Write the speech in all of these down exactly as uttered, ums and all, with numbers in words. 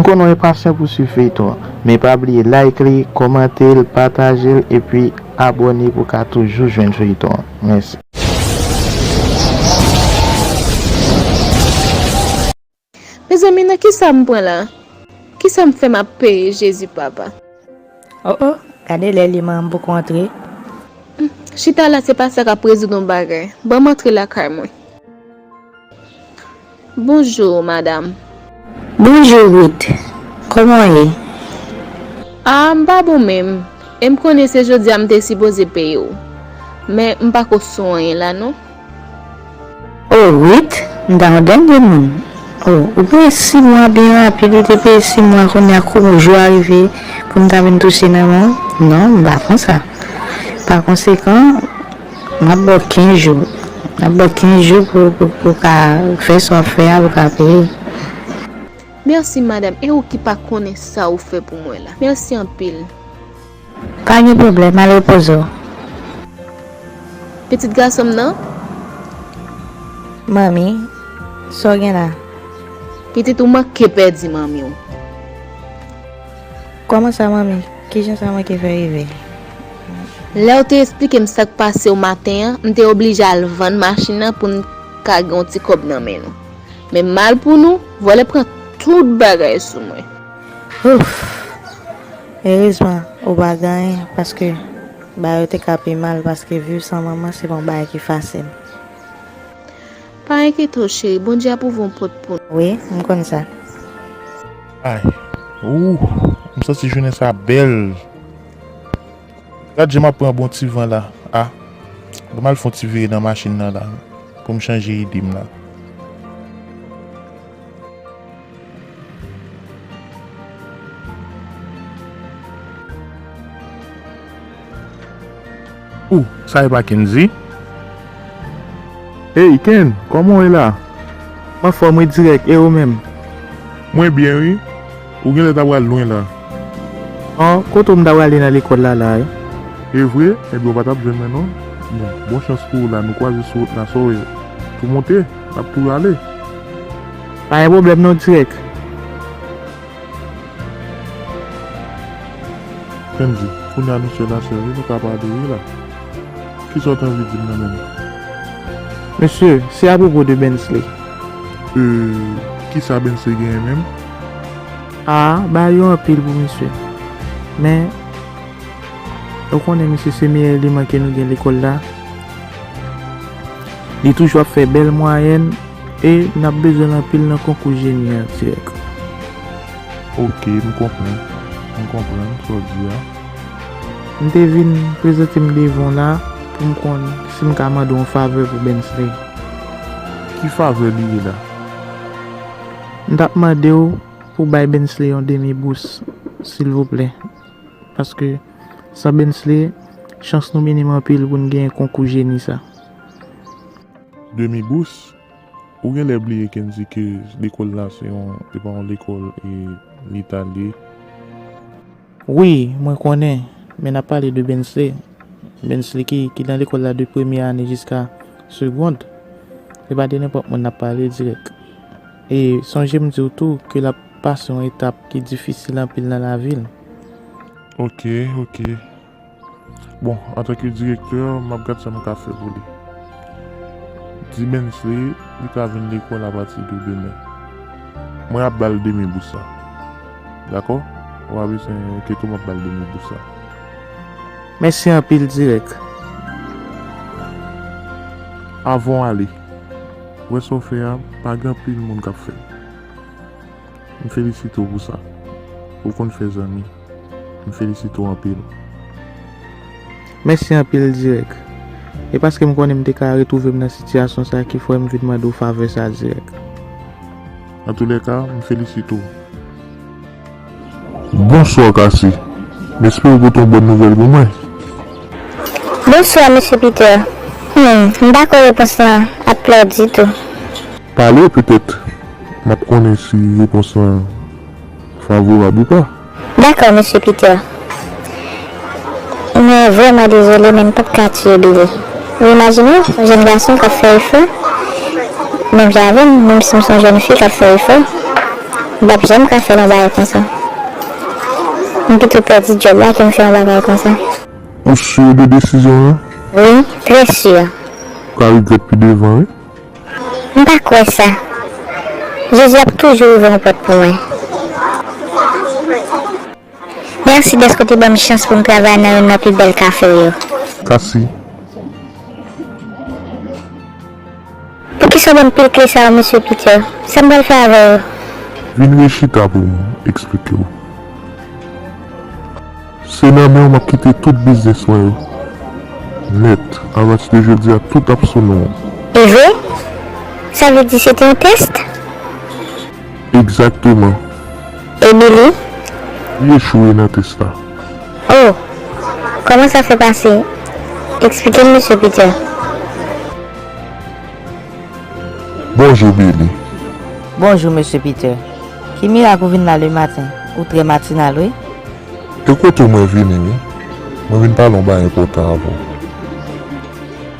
Konnen w enpasyan pou swiv feyton an, men pa bliye like li, kòmante l, pataje l, epi abòne pou w ka toujou jwenn feyton an. Mèsi. Mezanmi, nan kisa m pran la? Kisa m fè m ap peye, Jezi papa? Oh oh, gade lè li manman m poko antre. Chita la se pa sa k ap rezoud yon bagay. Ban m antre lakay mwen. Bonjou, madanm. Bonjou, Ruth. Kòman w ye? Ah, m pa bon menm. E m konnen se jodi a m te sipoze peye w. Men m pako sou anyen la non. Oh, Ruth, m ta yon dènye moun. Oh, ou peye sis mwa byen rapid, ou te peye sis mwa kounye a kou jou a rive pou m ta vin touche nan men w? Non, m pa konsa. Pa konsekan, m ap ba w kenz jou. M ap ba w kenz jou pou, pou, pou w ka fè sa w ap fè a, pou w ka peye. Mèsi, madanm. E ou ki pa konnen sa ou fè pou mwen la. Mèsi anpil. Pa gen pwoblèm, al repoze w. Pitit gason m nan? Manmi, sa w gen la? Pitit ou manke pèdi manmi w. Kòman sa, manmi? Kijan sa manke fè rive? Lè w te esplike m sa k pase w maten an, m te oblije al vann machin nan pou n ka gen yon ti kòb nan men nou. Men mal pou nou, vòlè pran tout bagay sou mwen. Ouf! Erezman, ou pa gen anyen, paske bagay yo te ka pi mal, paske viv san manman se pa yon bagay ki fasil. Pa enkyete w, cheri, Bondye ap ouvri yon pòt pou nou. Wi, m konn sa. Ay, ooh, m santi jounen sa bèl. Gad jan m ap pran bon ti van la. Ah, ban m al fè yon ti vire nan machin nan la, pou m chanje ide m la. Ooh, sa e pa Kendy? Hey, Ken, kòman w ye la? M anfòm wi, Dirèk, e ou menm? Mwen byen wi. Ou genlè ta pral lwen la. Oh, kote w m ta prale nan lekòl la la, wi? E vre? Ebyen, ou pa t ap jwenn mwen non. Bon, bon chans pou ou la, nou kwaze sou wout la, sa w ye? Tou monte, n ap tou ale. Pa gen pwoblèm non, Dirèk. Kendy, kounye a nou sèl a sèl wi, nou ka pale wi la. Kisa w t anvi di m nan menm? Mesye, se apwopo de Bensley. Euh, kisa Bensley genyen menm? Ah, bagay yo anpil pou misye. Men, ou konnen misye se meyè eleman ke nou gen lekòl la. Li toujou ap fè bèl mwayèn. E n ap bezwen l anpil nan konkou jeni an, Dirèk. Ok, m konprann. M konprann sa w di a. M te vin prezante m devan w la pou m konn si m ka mande w yon favè pou Bensley. Ki favè li ye la? M t ap mande w pou w bay Bensley yon demi bous, silvouplè. Paske san Bensley, chans nou minim anpil pou n genyen konkou jeni sa. Demi bous? Ou genlè bliye Kendy ke lekòl la se yon, se pa yon lekòl e leta l ye. Wi, mwen konnen, men n ap pale de Bensley. Bensley ki, ki nan lekòl la de premye ane jiska segond. Se pa de nenpòt moun n ap pale, Dirèk. E sonje m di w tou ke l ap pase yon etap ki difisil anpil nan lavi l. Ok, ok. Bon, antanke direktè, m ap gad sa m ka fè pou li. Di Bensley li ka vin lekòl apati de demen. Mwen ap ba l demi bous la. Dakò? Ou pa bezwen enkyete w, m ap ba l demi bous la. Mèsi anpil, Dirèk. Avan w ale, wè sa w fè a, pa gen anpil moun k ap fè l. M felisite w pou sa. Ou konn fè zanmi. M felisite w anpil. Mèsi anpil, Dirèk. E paske m konnen m te ka retwouve m nan sitiyasyon sa ki fè m vin mande w favè sa, Dirèk. Antoulèka, m felisite w. Bonswa, Cassie. M espere w pote yon bòn nouvèl pou mwen. Bonswa, mesye Peter. Hmm, m pa kwè repons lan ap klè ditou. Pale, petèt, m ap konnen si repons lan favorab ou pa. Dakò, mesye Peter. Mwen vrèman dezole, men m p ap ka tiye Billy. Ou imajine w, yon jèn gason k ap fè efò, menm jan avè m, menm si m se yon jèn fi k ap fè efò. M p ap janm ka fè yon bagay konsa. M pito pèdi djòb la ke m fè yon bagay konsa. Ou si de desizyon an? Wi, trè si. Ou ka regrèt pi devan, wi. M pa kwè sa. Jezi ap toujou ouvri yon pòt pou mwen. Mèsi dèske w te ban m chans pou m travay nan youn nan pi bèl kafe yo. Kasi. Poukisa w ban m pil kle sa yo, mesye Peter? Sa m pral fè avè yo? Vin rechita pou m eksplike w. Se nan men w m ap kite tout biznis mwen yo. Nèt, apati de jodi a, tout ap sou non w. E vre? Sa vle di se te yon tès? Egzakteman. E Billy? Li echwe nan tès la. Oh! Kòman sa fè pase? Eksplike m, mesye Peter. Bonjou, Billy. Bonjou, mesye Peter. Ki mirak ou vin la lematen? Ou trè matinal, wi. E kote w mwen vini, wi. Mwen vin pale yon bagay enpòtan avè w.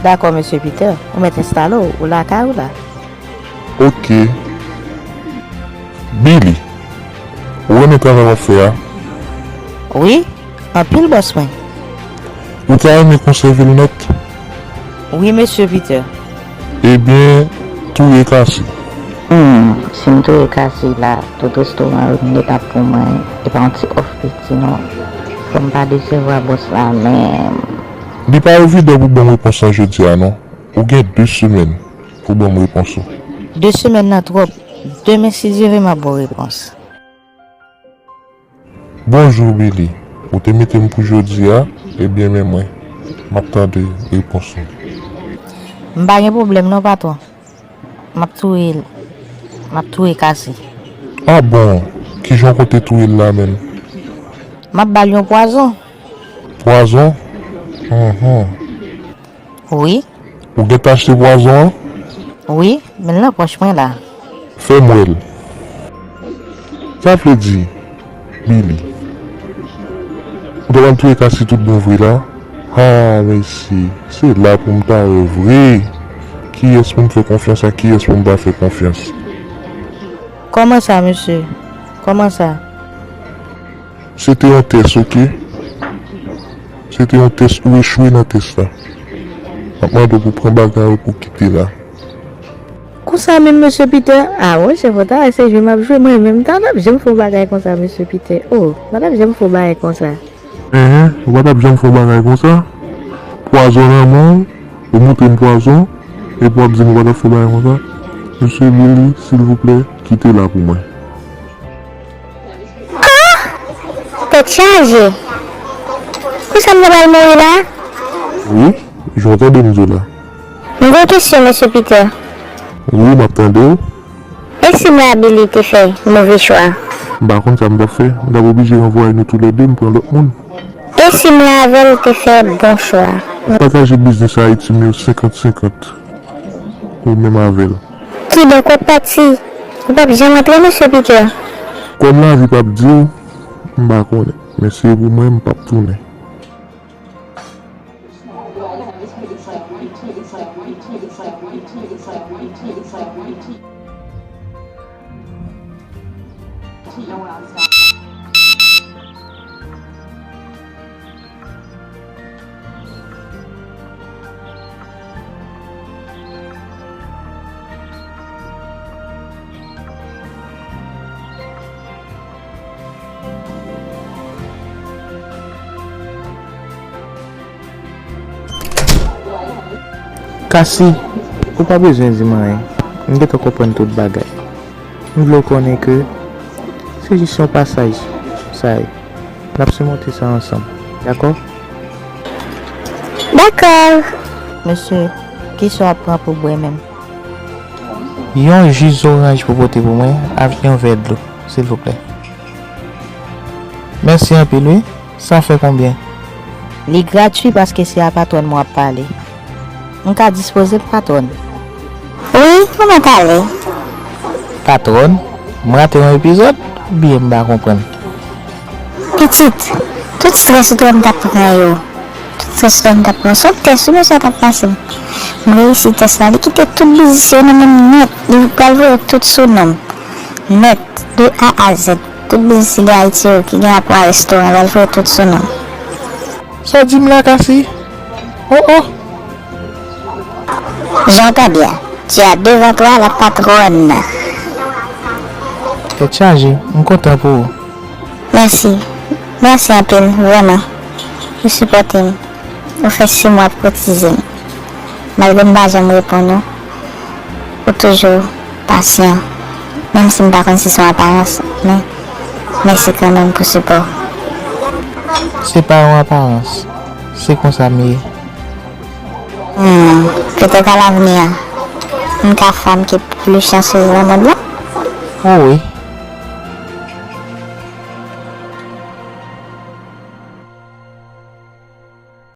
Dakò, mesye Peter. Ou mèt enstale w, ou lakay ou la. Oke. Billy, ou renmen travay w ap fè a? Wi, anpil, bòs mwen. Ou ta renmen konsève l nèt? Wi, mesye Peter. Ebyen, touye Kasi. Hmm, si m touye Kasi la, tout restoran yo nèt ap pou mwen. E pa yon ti òf piti, non. Fò m pa desevwa bòs la menm. Li pa evidan pou ban m repons lan jodi a, non. Ou gen de semèn pou ban m repons ou. De semèn nan twòp. Demen, si Dye vle, m ap ba w repons. Bonjou, Billy. Ou te mete m pou jodi a, ebyen, men mwen. M ap tande repons ou. M pa gen pwoblèm non, patwon. M ap touye l. M ap touye Kasi. Ah bon? Kijan w konte touye l la menm? M ap ba l yon pwazon. Pwazon? Wi. Ou gentan achte pwazon an? Wi, men l nan pòch mwen la. Fè m wè l. Sa vle di, Billy, ou ta pral touye Kasi tout bon vre la? Ah, mesye, se la pou m ta wè vre. Kiyès pou m fè konfyans ak kiyès pou m pa fè konfyans. Kòman sa, mesye? Kòman sa? Se te yon tès, oke? Se te yon tès, ou echwe nan tès la. M ap mande w pou pran bagay ou pou kite la. Konsa menm, mesye Peter? Ah, monchè, fò ta wè se jwe m ap jwe, mwen menm, m pa t ap janm fè yon bagay konsa, mesye Peter. Oh, m pa t ap janm fè yon bagay konsa. Enhen, ou pa t ap janm fè yon bagay konsa? Pwazon nan men w, ou montre m pwazon, epi w ap di m ou pa t ap fè bagay konsa? Mesye Billy, silvouplè, kite la pou mwen. Ah! Tèt chaje! Konsa m ta pral mouri la? Wi, jan w tande m di w la. M gen yon kesyon, mesye Peter. Wi, m ap tande w. E si m la Billy te fè move chwa? M pa konn sa m t ap fè. M t ap oblije ranvwaye nou toulède, m pran lòt moun. E si m la avè l te fè bon chwa? Pataje biznis Ayiti m yo senkant senkant. Ou menm avè l. Kidonk, w ap pati. Ou p ap janm antre, mesye Peter? Kòm lavi p ap di w, m pa konnen. Men si e pou mwen, m p ap tounen. Kasi, ou pa bezwen di m anyen. M gentan konprann tout bagay. M vle w konnen ke se jis yon pasaj, sa ye. N ap simonte sa ansanm, dakò? Dakò. Mesye, kisa w ap pran pou bwè menm? Yon ji zoranj pou pote pou mwen avèk yon vè dlo, silvouplè. Mèsi anpil, wi. Sa fè konbyen? Li gratui paske se a patwòn mwen w ap pale. M ka dispoze, patwòn? Wi, ou mèt ale. Patwòn, m rate yon epizòd, oubyen m pa konprann? Pitit, tout strès ou te wè m t ap pran yo, tout strès ou te wè m t ap pran, se yon tès wi mesye a t ap pase m. M reyisi tès la, li kite tout biznis yo nan men m nèt, li pral voye tout sou non m. Nèt, de A a Z, tout biznis li gen Ayiti yo ki gen rapò a restoran, l al voye tout sou non. Sa w di m la, Kasi? Oh, oh! Jan w tande a, tu as devant toi la patronne. Tèt chaje, m kontan pou ou. Mèsi. Mèsi anpil, vrèman. Ou sipòte m. Ou fè sis mwa pou kotize m. Malgre m pa janm reponn ou, ou toujou pasyan. Menm si m pa konn si se yon aparans, men mèsi kanmenm pou sipò w. Se pa yon aparans. Se konsa m ye. Hmm, petèt alavni an, m ka fanm ki pli chansez nan mond lan? Oh wi,